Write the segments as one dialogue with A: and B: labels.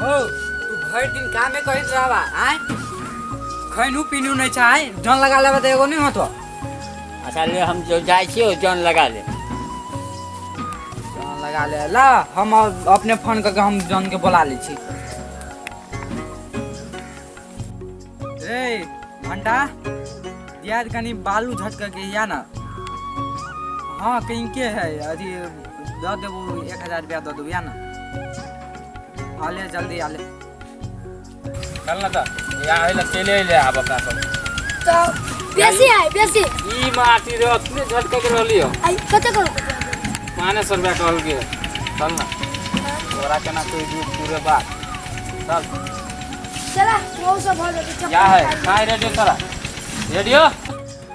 A: हो तू भरि दिन कामे करैत रहबा आँय, खैनू पीनू नहि छै, आँय जन लगा लेबा तऽ एगो नहि होतो।
B: अच्छा ले, हम जो जाइ छियै जन लगा ले।
A: जन लगा ले ला, हम अपने फोन करके हम जन के बोला लै छी। रे भंटा दियाद कनी बालू झटक के या ना। हाँ कहीं के है अथी दऽ देबू, 1000 रुपया दऽ देबू या ना। आले जल्दी आले।
C: चल ना तऽ यहाँ अइले चलि अइले आब अपना सब।
D: तऽ बेसी है बेसी।
C: ई माटी रे अतने झटके के रहली हो।
D: आई कते करू?
C: 500 रुपया कहलके। चल ना तोरा केना कोई दू पूरे बात। चल
D: चला वो सब हो जेतै।
C: क्या है कहाँ है रेडियो तोरा? रेडियो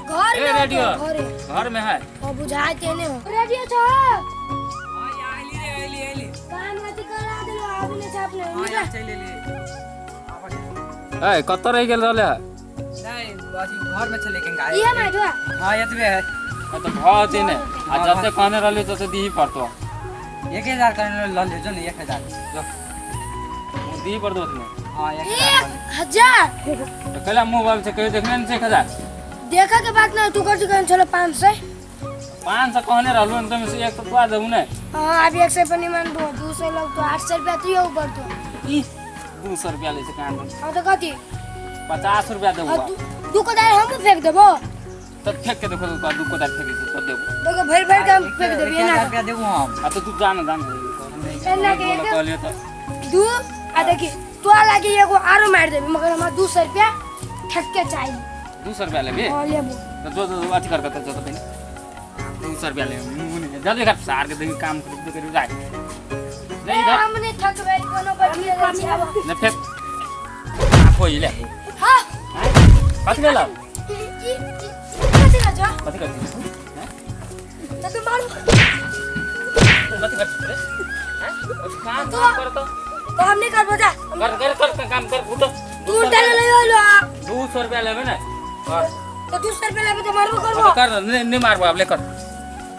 D: घर
C: ए,
D: में
C: रेडियो।
D: घरे
C: घर में है।
D: और बुझाए ते नहीं हो रेडियो छो।
A: हाँ या अइली रे, अइली अइली।
D: काम अथी करा देलो आबि नहीं छै अपने।
A: हाँ या चलि अइली। आबऽ।
C: ए कतऽ रहि गेल रहले है?
A: नहि अथी घर में छलै कंगा।
D: इहे माय जो।
A: हाँ एतबे है।
C: आ तऽ भऽ जेतै ने आ जते कहने रहली तते दीही पड़तो।
A: 1000 करने लऽ ले जो ने, 1000 जो।
C: दीही पड़तो ओतने।
A: हाँ 1000।
D: 1000
C: तऽ कैला मुँह बल छै? कहियो देखने नहि छै 1000।
D: देखा के बात ना, तू कर चुका चलो 500।
C: 500 कहने रहलू ने, तऽ एक सौ तो देबू ने।
D: हाँ अभी 100 पर नहीं मानबो, 200 लग तो 800 रुपया तो ये ऊपर तो।
C: ई 200 रुपया लै छै कान में।
D: हाँ तो कथी?
C: 50 रुपया देबू।
D: हाँ, दू कोदार हम फेंक देबो।
C: तब फेंक के देखो तो दू कोदार फेंक छै तब देबू।
D: देखो भरि भरि के हम फेंक देबी एना।
A: 1000 रुपया देबू हम।
C: आ तो तू जा ना जा ना।
D: एना के एक
C: कहलियो तऽ
D: दू आ देखी तो लागी एगो आरो मारि देबी, मगर हमरा 200 रुपया ठक के चाहिए।
C: 200 रुपया लेबी?
D: हाँ लेबो।
C: तो जो जो अथी कर के जो तो पहिने 200 रुपया ले मुँह नहीं जल्दी कर सार के देखी काम कर कर जाए नहीं इधर।
D: हम नहीं थकबै कोनो बैठिए लै छी आब।
C: ले फेंक हो ले।
D: हाँ
C: कथी भेल?
D: ई कथी कर जा?
C: कथी कर छी?
D: तो तू मार।
C: कथी कर छी रे? हैं काम काम कर तो।
D: तो हम नहीं करबो जा।
C: कर कर कर काम कर उठो।
D: तू उल्टा ले लो।
C: 200 रुपया लेबे ने कर।
D: तो 200 रुपया लेबे तो मारबो करबो।
C: तो कर नहीं नहीं मारबो अब ले कर।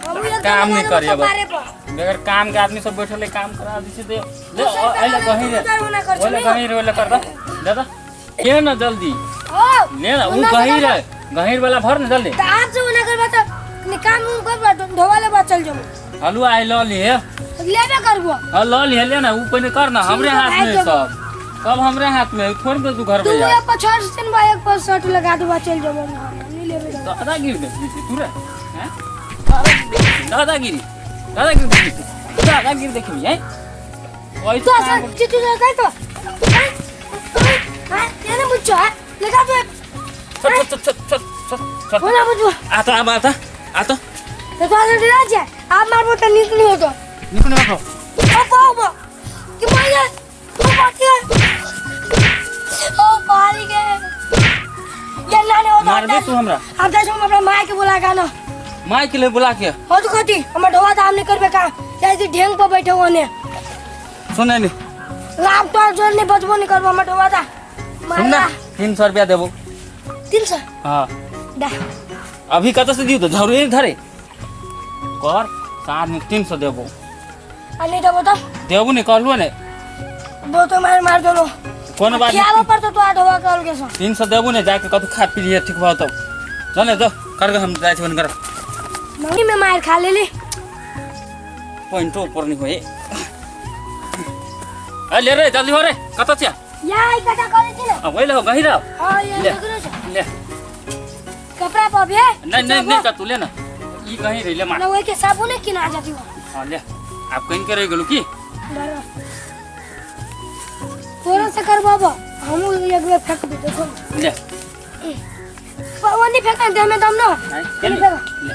D: हम एक
C: काम नहीं करिए अब।
D: बारे पर
C: बगैर काम के आदमी सब बैठल है काम करा दी से दे ले
D: 200 रुपया
C: अइले
D: लेबे
C: कहीं रे
D: तो उतार होना कर
C: ओले
D: छो।
C: कहीं रे ओले कर दे दे दे ले ना जल्दी
D: हो
C: ले ना उ
D: ओना
C: गहीर
D: करबा।
C: है गहीर वाला भर ना जल्दी।
D: तो आप से ओना करबा तो नि काम उम करबा ढोवा लेबा चल जाबो।
C: हलुआ आई ल लिए।
D: लेबे करबो।
C: हां ल लिए ले ना उ पहिने कर ना हमरे
D: ठीक है,
C: हाथ
D: भाई
C: में
D: जब-
C: सब सब हमरे हाथ में है, छोड़ दे तू घर
D: तू
C: में जा।
D: एक पर छठ से बा एक पर शर्ट लगा देबा चल जाबो। नहीं लेबे जाबो।
C: दादागिरी देख तू रे हैं दादागिरी दादागिरी देखी तू दादागिरी देखबी हैं ओइ
D: तो सर चिट्ठी लगा तो हां हां ये ना मुझे लगा दे।
C: चल चल चल चल चल चल
D: बोला मुझे
C: आता अब आता आता
D: तो तो डरा जाए आप मारबो तो निक नहीं होतो।
C: निकल निकल।
D: ओ बाबा कि माया ओ बाकी ओ मारी के ये ना ने हो।
C: मारबे तू हमरा?
D: आप जा हम अपना माय के बुला के ना।
C: माय के ले बुला के।
D: हो तो कथी हमर ढोवा दाम नहीं करबे का जैसे ढेंग पर बैठे होने।
C: सुन नहीं
D: लाभ तो जोर नहीं बचबो नहीं करबो हमर ढोवा दा।
C: सुन ना 300 रुपया देबो।
D: 300?
C: हाँ
D: दा
C: अभी कत से दियो तो झरू नहीं धरे कर साँझ में 300 देबो।
D: आ नहीं देबो तो
C: देबो नहीं कहलु ने
D: वो तो मार मार देलो।
C: कोनो बात
D: खियाबो पर तो तू ढोवा कहल के सो।
C: 300 देबो ने जाके कतौ खा पी लिहे ठीक भऽ तब चल दो कर के हम जाइ छी कर।
D: मम्मी में मार खा लेली।
C: पॉइंटो ऊपर नहीं होए। ए ले रे जल्दी हो रे कत छिया?
D: या ई कटा करे छी ने।
C: आ वही ले गही रहो।
D: हां ये
C: ले।
D: लगरो छै।
C: ले
D: कपड़ा पर बे।
C: नहीं नहीं नहीं का तू ले ना ई कहीं रही ले मार
D: ना वही के साबुन ने किना जाती हो।
C: हां ले आप कहीं के रह गेलु की?
D: तोरा से कर बाबा हम एक बेर फेंक दे देखो।
C: ले
D: वो नहीं फेंका दे में दम ना।
C: नहीं,
D: नहीं फेंका।
C: ले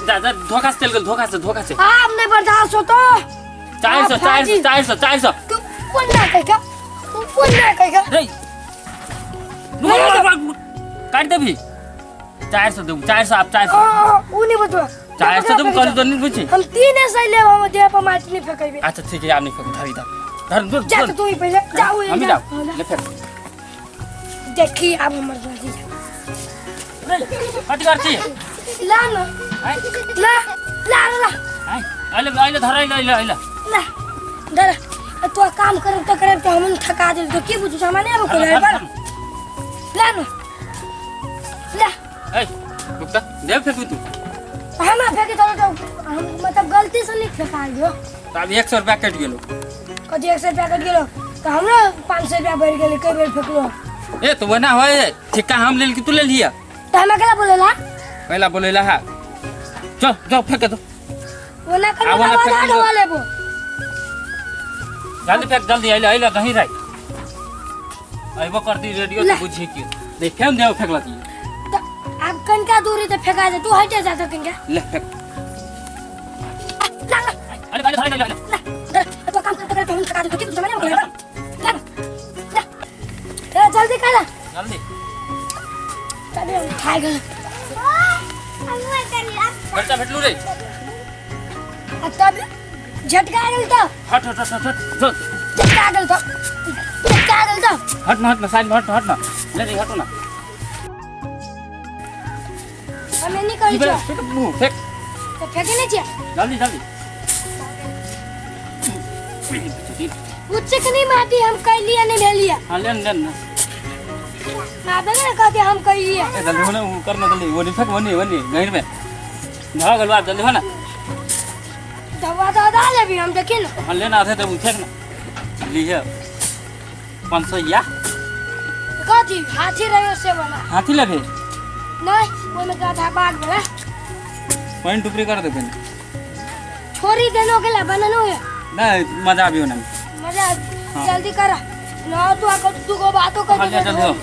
C: जा जा धोखा से चल गेल धोखा से धोखा से।
D: आप नहीं बर्दाश्त हो तो
C: 400 400 400 400।
D: तू कौन ना कहेगा तू कौन ना कहेगा
C: रे काट देबी 400 देबू 400 आप 400।
D: उ नहीं बतवा
C: 400 देबू कर दो नहीं बुझी।
D: हम 3 ऐसा ले हम दे पर माटी नहीं फेंकबे।
C: अच्छा ठीक है आप नहीं फेंकू धर इधर धर दूर
D: जा तो तू ही पहले जाओ
C: हम
D: जा।
C: जाओ ले फेंक
D: देखी अब हमर दादी
C: कथी कर छी?
D: ला ना ला ला ला
C: आइ अहिले अहिले धर अहिले अहिले अहिले
D: ला धर तो काम करब तो करब तो हम थका देल तो की बुझू हमरा नहीं आबो कोई पर ले न ले।
C: ए रुकता देव फेंकू तू।
D: हमरा फेंके तो हम मतलब गलती से नहीं फेंका दियो।
C: तो अब 100 रुपया कट गेलो।
D: कथी 100 रुपया कट गेलो तो हमरा 500 रुपया बढ़ गेलै कई बेर फेंकलो।
C: ए तो वना होय ठेका हम लेल कि तू ले लिया?
D: तो हमरा केला बोलेला?
C: पहला बोलेला हा। चल जाओ फेंक दो।
D: ओना करू
C: आब ओना
D: तो
C: फेंक
D: आधा
C: दो।
D: ढोआ लेबो।
C: जल्दी फेंक जल्दी अइला अइला कहीं राख। अइबो करती रेडियो
D: ले।
C: तो बुझी की नहीं फेंक देव फेंकला ती।
D: तो अब कनका दूरी ते फेंका दे तू हटे जा तो कनका।
C: ले फेंक।
D: ला ला।
C: अरे अरे अरे अरे
D: ला तो काम करते करते हम थका दे तो की समझ नहीं आवे। ला ला ए जल्दी कर
C: जल्दी।
D: तबे हम खाइ गेल।
C: खर्चा भेटलू रे।
D: आ तब झटका गेल तो
C: हट हट हट हट चल
D: झटका गेल तो झटका गेल तो
C: हट ना हट ना साइड में हट ना हट ना ले रे हटो ना।
D: हमें नहीं करी
C: ई
D: छो।
C: फेंक मुंह फेंक।
D: तो फेंके नहीं छियै।
C: जल्दी जल्दी।
D: उच्च नहीं माटी हम कैलिए नहीं भेलिए।
C: हां ले ले ना।
D: आबे ने कहते हम कैलिए।
C: ए जल्दी हो ना वो करना जल्दी वो नहीं फेंक वो नहीं गहीर में धरा गलवा जल्दी हो ना।
D: दवा दवा डाल लेबी हम देखी ना।
C: हां ले ना आधे तो फेंक ना लीहे 500 या
D: कथी हाथी रहे से वाला
C: हाथी लेबे
D: नहीं ओमे में गाधा बाघ वाला
C: पॉइंट ऊपरी कर दे पहले
D: छोरी देनो गेला बननो है
C: नहीं मजा आबियो ना
D: मजा
C: हाँ।
D: जल्दी कर ना तू आको तू को बातो कर
C: हाँ, ले जल्दी हो।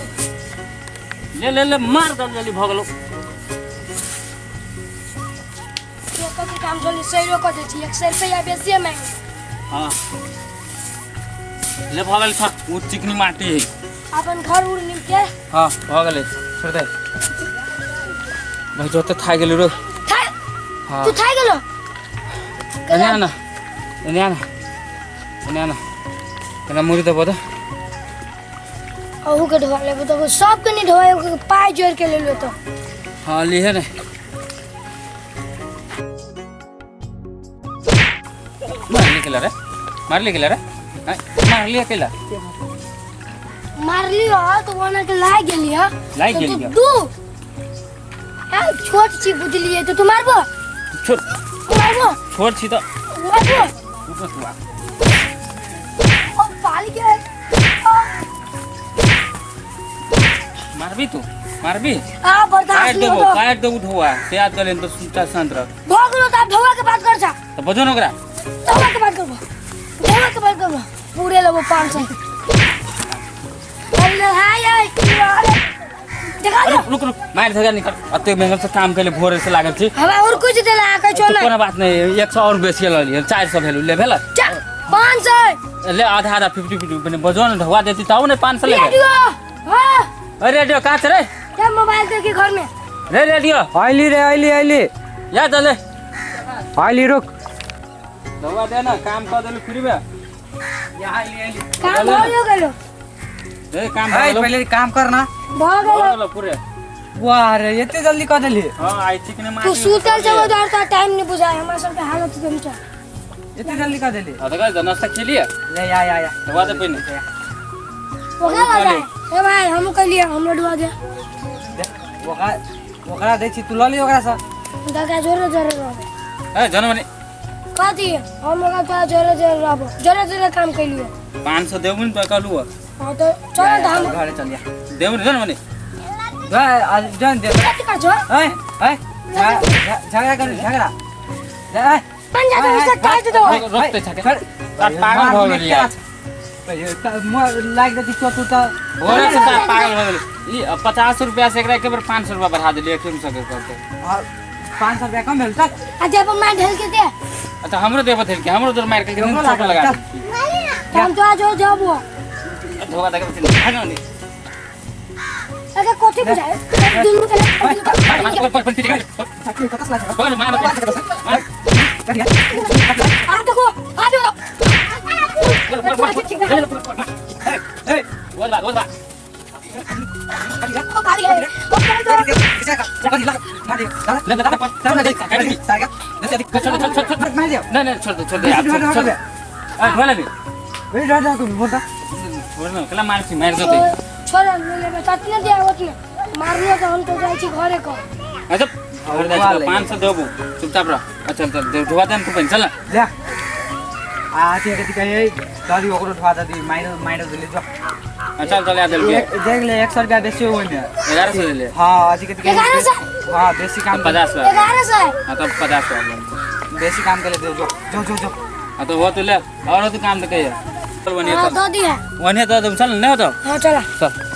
C: ले ले ले मार दल जल्दी भ गेलो।
D: एक के काम जल्दी सही कर दे छी 100 रुपया बेसी मांगे।
C: हां ले भ गेल छठ उ चिकनी माटी है
D: अपन घर उड़ निमके।
C: हां भ गेलै छोड़ दे भाई जोते थाइ गेलु रे।
D: थाइ
C: हां
D: तू थाइ गेलो।
C: एने आना एने आना एने आना एना मुरी देबो त
D: अहू के ढोआ लेबो तो सब के नहीं ढोआ के पाई जोड़ के ले लो तो।
C: हां लिहे ने मार ले केला रे मार ले केला रे मार लिया केला
D: मार लियो तो ओना के लाग गेली ह
C: लाग गेली
D: तू यार छोट छी बुझलिए तो तू मारबो
C: छोट
D: मारबो
C: छोट छी तो
D: मारबो
C: ऊपर तू आ
D: ओ पाली के
C: मारबी तू मारबी
D: आ बर्दाश्त नहीं होतो
C: काट देबो ढोआ से याद कर लेन तो सुनता शांत रह
D: भऽ गेलो त ढोआ के बात कर छा
C: तो बजो न ओकरा
D: ढोआ के बात करबो ढोआ के बात करबो पूरे लेबो 500 अरे हाय हाय देखा दो
C: रुक रुक मार धगा निकल अते मेहनत से काम केले भोरे से लागल छी
D: हमरा और कुछ देला कहै छो
C: तो
D: ना
C: कोनो बात नहीं 100 और बेसी ल लियो 400 भेलु ले भेल
D: 500
C: ले आधा आधा 50 50 बने बजो न ढोआ देती तब ने 500 ले
D: रेडियो हां
C: अरे रेडियो कहां छै रे?
D: क्या मोबाइल देखी घर में
C: रे रेडियो
A: आइली रे आइली आइली
C: या चले
A: आइली रुक
C: ढोआ दे ना काम कर देलु फ्री में
A: या आइली आइली
D: काम हो गेलो
C: ए काम
A: ए पहले काम करना
D: भ गेलो
C: गेलो पूरे
A: वाह रे एते जल्दी कर देली।
C: हां आई ठीक ने मार
D: तू सुतल छबो तो और टाइम नहीं बुझाए हमरा सब के हालत केहन छै
A: एते जल्दी कर देली।
C: हां तो नाश्ता खेलिए
A: ले या या या
C: ढोआ दे पहिने
D: ओकरा लगा ए भाई हम कहलिए हमरो ढोआ दे
A: ओकरा ओकरा दै छी तू ल ली ओकरा से
D: दगा जोरे जोरे रहबो।
C: ए जनमनी
D: कथी हम ओकरा तोरा जोरे जोरे रहबो जोरे जोरे काम कैलियो
C: 500 देबु न तो कहलु।
D: हां तो चल त हम
A: घरे चल जा
C: देबु न जनमनी
A: जा जन दे
D: कथी कर छो
A: ए ए झगड़ा कर झगड़ा जा ए
D: बन जा तो इसका काट दो
C: रोकते छके पागल भ गेली यार
A: लाग देती चोट त
C: भोरे से पागल भ गेली ई 50 रुपया से एकरा एक बेर 500 रुपया बढ़ा देली एक सके करते
A: 500 रुपया कम भेल तक
D: आ जब मार ढेल के दे।
C: अच्छा हमरो देबो ढेल के हमरो जोर मार के चोट लगा
D: हम तो आज जाबो
C: धोखा दे के भागो नहीं
D: अरे कोथी बुझाए दुनु के आ देखो आ देखो
A: ए
C: बोल बा बोल बा नहीं नहीं छोड़ दे छोड़ दे यार छोड़ दे आ ढोला भी
A: ए जा जा बोलता।
C: छोड़ न, केला मार छी, मारि देतै।
D: छोड़, नहीं लेबै ततने दिया ओतने मारलो तऽ हम तो जाइ छी घरे को।
C: अच्छा घर जाइ छी, 500 देबो, चुपचाप रह। अच्छा चल चल, ढुआ दे तू पैन, चल न।
A: ले आ अथी कथी कहै दादी ओकरो ढुआ दादी माइर माइर देले जो।
C: अच्छा चल आ देलके।
A: देख ले 100 रुपया बेसी ओहिमे।
C: 1100 देले।
A: हाँ अथी कथी कहै
D: 1100।
A: हाँ बेसी काम
C: 50।
D: 1100।
C: हाँ तब 50।
A: बेसी काम के ले जो जो जो जो।
C: हाँ तो वो तो ले और तो काम तो कहिए। चल वनिया
D: हाँ
C: चल
D: दऽ दिहे।
C: वनिया दऽ देब, चल नहीं हो तो।
D: हाँ चला।
C: चल।